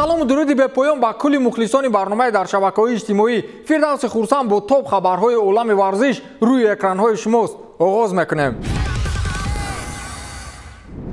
Салому дуруди бепоён ба кулли мухлисони барномаи дар шабакаҳои иҷтимоӣ. Фирдавси Хурсанд бо топ хабарҳои олами варзиш рӯи экранҳои шумост. Оғоз мекунем.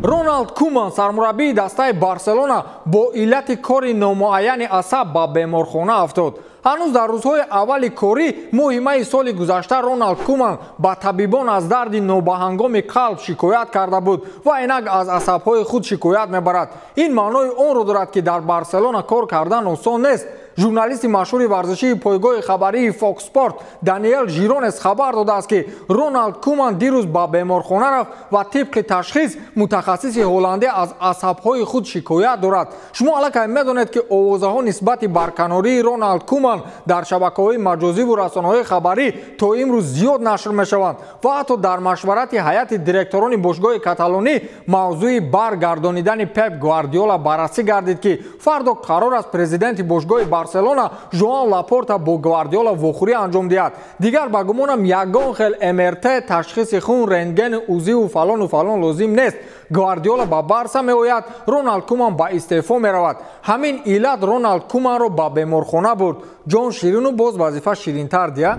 Роналд Куман, сармураббии дастаи Барселона, бо иллати кори номуайяни асаб ба беморхона афтод. Ҳанӯз дар рӯзҳои аввали корӣ моҳи майи соли гузашта Роналд Куман ба табибон аз дарди нобаҳангоми қалб шикоят карда буд ва инак аз асабҳои худ шикоят мебарад. Ин маънои онро дорад, ки дар Барселона кор кардан осон нест. Журналисти машҳури варзишии пойгоҳи хабарии Фокс Спорт Даниэл Жиронес хабар додааст, ки Роналд Куман дирӯз ба беморхона рафт ва тибқи ташхис мутахассиси ҳолландӣ аз асабҳои худ шикоят дорад. Шумо аллакай медонед, ки овозаҳо нисбати барканории Роналд Куман дар шабакаҳои маҷозиву расонаҳои хабарӣ то имрӯз зиёд нашр мешаванд ва ҳатто дар машварати ҳайати директорони бошгоҳи каталонӣ мавзӯи баргардонидани Пеп Гвардиола баррасӣ гардид, ки фардо қарор аст президенти бошгоҳи Барселона Жоан Лапорта бо Гвардиола вохӯрӣ анҷом диҳад. Дигар ба гумонам ягон хел МРТ, ташхиси хун, рентген, УЗИву фалону фалон лозим нест. Гвардиола ба Барса меояд, Роналд Куман ба истеъфо меравад. Ҳамин иллат Роналд Куманро ба беморхона бурд. Ҷон ширину боз вазифа ширинтар дия.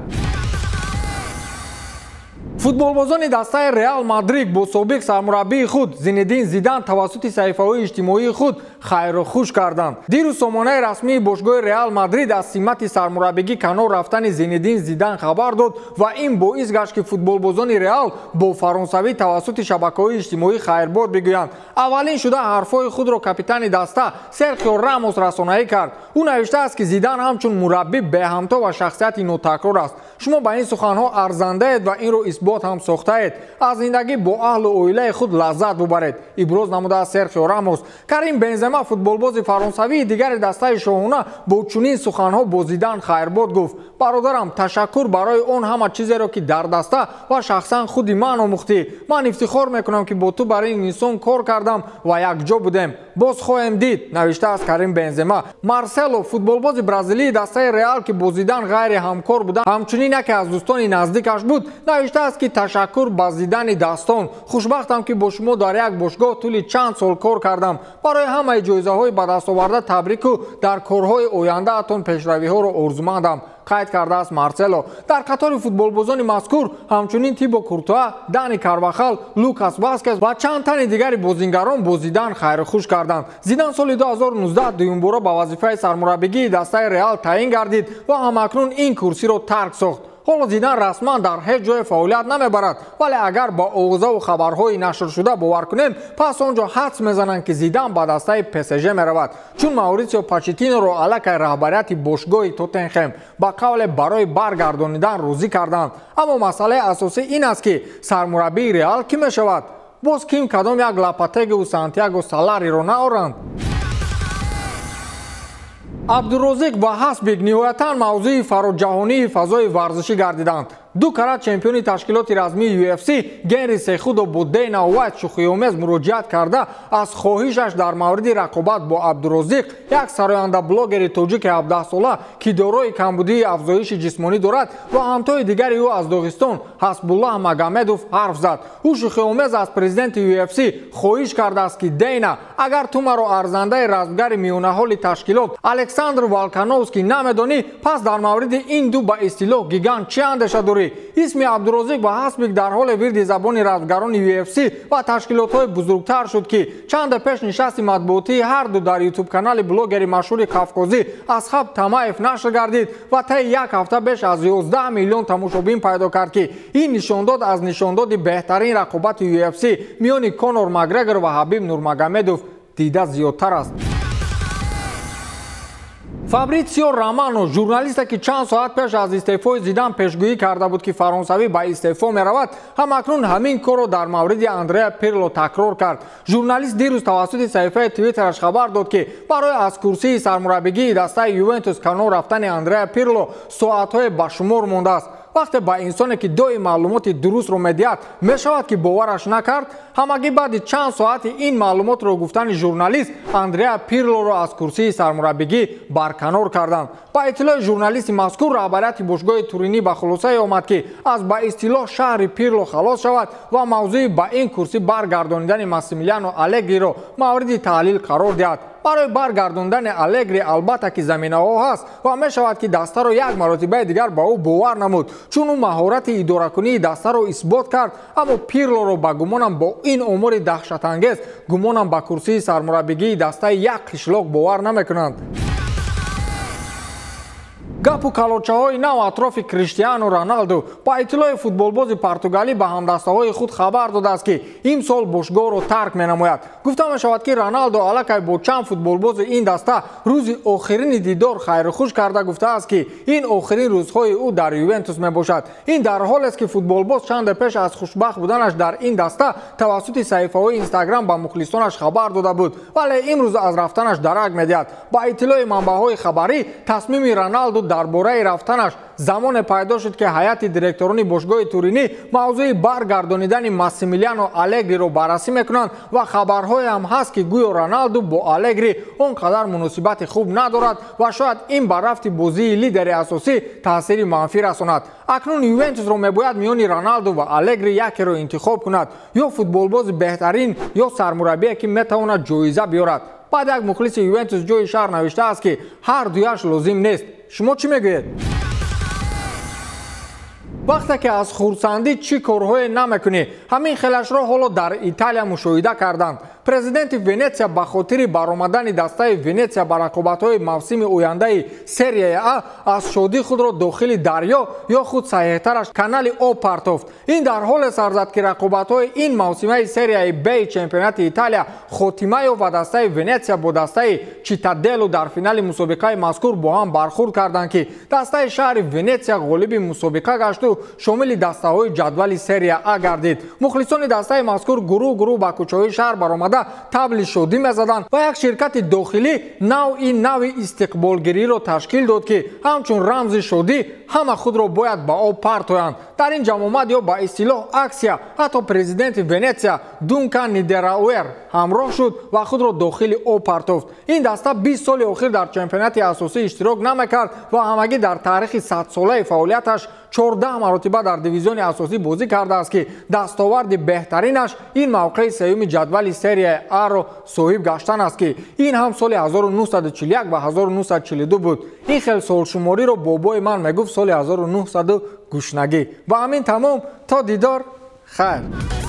Футболбозони дастаи Реал Мадрид бо собиқ сармураббии худ Зинедин Зидан тавассути саҳифаҳои иҷтимоии худ хайру хуш карданд. Дирӯз сомонаи расмии бошгоҳи Реал Мадрид аз симати сармураббигӣ канор рафтани Зинедин Зидан хабар дод ва ин боис гашт, ки футболбозони Реал бо фаронсавӣ тавассути шабакаҳои иҷтимоӣ хайрбод бигӯянд. Аввалин шуда ҳарфҳои худро капитани даста Серхио Рамос расонаӣ кард. Ӯ навиштааст, ки Зидан ҳамчун мураббӣ беҳамто ва шахсияти нотакрор аст. Шумо ба ин суханҳо арзандаед ва инро исбот ҳам сохтаед. Аз зиндагӣ бо аҳлу оилаи худ лаззат бубаред, иброз намудааст Серхио Рамос. Карим Бензема, футболбози фаронсавии дигари дастаи шоҳона, бо чунин суханҳо бо Зидан хайрбод гуфт: бародарам, ташаккур барои он ҳама чизеро, ки дар даста ва шахсан худи ман омӯхтӣ. Ман ифтихор мекунам, ки бо ту бар ин инсон кор кардам ва якҷо будем. Боз хоҳем дид, навиштааст Карим Бензема. Марсело, футболбози бразилии дастаи Реал, ки бо Зидан ғайри ҳамкор буда, ҳамчунин яке аз дӯстони наздикаш буд, навиштааст, ки ташаккур ба Зидани дастон. Хушбахтам, ки бо шумо дар як бошгоҳ тӯли чанд сол кор кардам. Барои ҳамаи ҷоизаҳои ба даст оварда табрику дар корҳои ояндаатон пешравиҳоро орзумандам, қайд кардааст Марсело. Дар қатори футболбозони мазкур ҳамчунин Тибо Куртуа, Дани Карвахал, Лукас Васкес ва чанд тани дигари бозингарон бо Зидан хайрухуш карданд. Зидан соли 2019 дуюмбора ба вазифаи сармураббигии дастаи Реал таъин гардид ва ҳамакнун ин курсиро тарк сохт. Ҳоло Зидан расман дар ҳеҷ ҷое фаъолият намебарад, вале агар ба овозаву хабарҳои нашршуда бовар кунем, пас он ҷо ҳадс мезананд, ки Зидан ба дастаи ПСЖ меравад, чун Мауритсио Почеттиноро аллакай раҳбарияти бошгоҳи Тоттенхем ба қавле барои баргардонидан розӣ карданд. Аммо масъалаи асосӣ ин аст, ки сармураббии Реал кӣ мешавад? Боз ким кадом як Лапатегиу Сантьяго Салариро наоранд? Абдурозиқ ва Ҳасбик ниҳоятан мавзӯи фароҷаҳонии фазои варзишӣ гардиданд. Ду карат чемпиони ташкилоти размии UFC Генри Сехудо бо Дейна Уайт шӯхиомез муроҷиат карда аз хоҳишаш дар мавриди рақобат бо Абдурозиқ, як сароянда блогери тоҷики 17-сола, ки дорои камбудии афзоиши ҷисмонӣ дорад, ва ҳамтои дигари ӯ аз Доғистон Ҳасбуллаҳ Магомедов ҳарф зад. Ӯ шӯхиомез аз президенти UFC хоҳиш кардааст, ки Дейна, агар ту маро арзандаи размгари миёнаҳоли ташкилот Александр Волкановский намедонӣ, пас дар мавриди ин ду ба истилоҳ гигант чӣ андеша дорӣ? Исми Абдурозиқ ва Ҳасбик дар ҳоле вирди забони размгарони UFC ва ташкилотҳои бузургтар шуд, ки чанде пеш нишасти матбуотии ҳар ду дар ютуб-канали блогери машҳури қавқозӣ Асхаб Тамаев нашр гардид ва таи як ҳафта беш аз 11 миллион тамошобин пайдо кард, ки ин нишондод аз нишондоди беҳтарин рақобати UFC миёни Конор Макгрегор ва Ҳабиб Нурмагомедов дида зиёдтар аст. Фабритсио Романо, журналисте, ки чанд соат пеш аз истеъфои Зидан пешгӯӣ карда буд, ки фаронсавӣ ба истеъфо меравад, ҳамакнун ҳамин корро дар мавриди Андреа Пирло такрор кард. Журналист дирӯз тавассути саҳифаи Твиттераш хабар дод, ки барои аз курсии сармураббигии дастаи Ювентус канор рафтани Андреа Пирло соатҳое ба шумор мондааст. Вақте ба инсоне, ки доим маълумоти дурустро медиҳад, мешавад, ки бовараш накард, ҳамагӣ баъди чанд соати ин маълумотро гуфтани журналист Андреа Пирлоро аз курсии сармураббигӣ барканор карданд. Ба иттилои журналисти мазкур, раҳбарияти бошгоҳи Туринӣ ба хулосае омад, ки аз ба истилоҳ шаҳри Пирло халос шавад ва мавзӯи ба ин курсӣ баргардонидани Массимилиано Алегриро мавриди таҳлил қарор диҳад. Барои баргардондани Алегри албатта ки заминаҳо ҳаст ва мешавад ки дастаро як маротибаи дигар ба ӯ бовар намуд, чун ӯ маҳорати идоракунии дастаро исбот кард. Аммо Пирлоро ба гумонам бо ин омори даҳшатангез гумонам ба курсии сармураббигии дастаи як қишлоқ бовар намекунанд. Гапу калочаҳои нав атрофи Криштиану Роналду. Ба иттилои футболбози португалӣ ба ҳамдастаҳои худ хабар додааст, ки имсол бошгоҳро тарк менамояд. Гуфта мешавад, ки Роналду аллакай бо чанд футболбози ин даста рӯзи охирини дидор хайрухуш карда гуфтааст, ки ин охирин рӯзҳои ӯ дар Ювентус мебошад. Ин дар ҳолест, ки футболбоз чанде пеш аз хушбахт буданаш дар ин даста тавассути саҳифаҳои Инстаграм ба мухлисонаш хабар дода буд, вале имрӯз аз рафтанаш дарак медиҳад. Ба иттилои манбаъҳои хабарӣ, тасмими Роналду дар бораи рафтанаш замоне пайдо шуд, ки ҳайати директорони бошгоҳи Туринӣ мавзӯи баргардонидани Массимилиано Алегриро баррасӣ мекунанд ва хабарҳое ҳам ҳаст, ки гӯё Роналду бо Алегри он қадар муносибати хуб надорад ва шояд ин ба рафти бозии лидери асосӣ таъсири манфӣ расонад. Акнун Ювентусро мебояд миёни Роналду ва Алегри якеро интихоб кунад, ё футболбози беҳтарин, ё сармураббие, ки метавонад ҷоиза биёрад. Баъд як мухлиси Ювентус ҷои шаҳр навиштааст, ки ҳар дуяш лозим нест. Шумо чӣ мегӯед? Вақте ки аз хурсандӣ чӣ корҳое намекунӣ, ҳамин хелашро ҳоло дар Италия мушоҳида карданд. Президенти Венетсия ба хотири баромадани дастаи Венетсия ба рақобатҳои мавсими ояндаи Серияи А аз шодӣ худро дохили дарё ё худ саҳеҳтараш канали об партофт. Ин дар ҳоле сар зад, ки рақобатҳои ин мавсимаи Серияи Б чемпионати Италия хотима ёфт ва дастаи Венетсия бо дастаи Читаделло дар финали мусобиқаи мазкур бо ҳам бархӯрд карданд, ки дастаи шаҳри Венетсия ғолиби мусобиқа гашту шомили дастаҳои ҷадвали Серия А гардид. Мухлисони дастаи мазкур гурӯҳ гурӯҳ ба кӯчаҳои шаҳр баромада табли шодӣ мезаданд ва як ширкати дохилӣ навъи нави истиқболгириро ташкил дод, ки ҳамчун рамзи шодӣ ҳама худро бояд ба об партоянд. Дар ин ҷамъомад ё ба истилоҳ аксия ҳатто президенти Венетсия Дункан Нидерауэр ҳамроҳ шуд ва худро дохили об партофт. Ин даста 20 соли охир дар чемпионати асосӣ иштирок намекард ва ҳамагӣ дар таърихи 100-солаи фаъолияташ 14 маротиба дар дивизиони асосӣ бозӣ кардааст, ки дастоварди беҳтаринаш ин мавқеи сеюми ҷадвали Серияи А-ро соҳиб гаштан аст, ки ин ҳам соли 1941 ва 1942 буд. Ин хел солшумориро бобои ман мегуфт соли 1900 гушнагӣ. Ба ҳамин тамом, то дидор, хайр.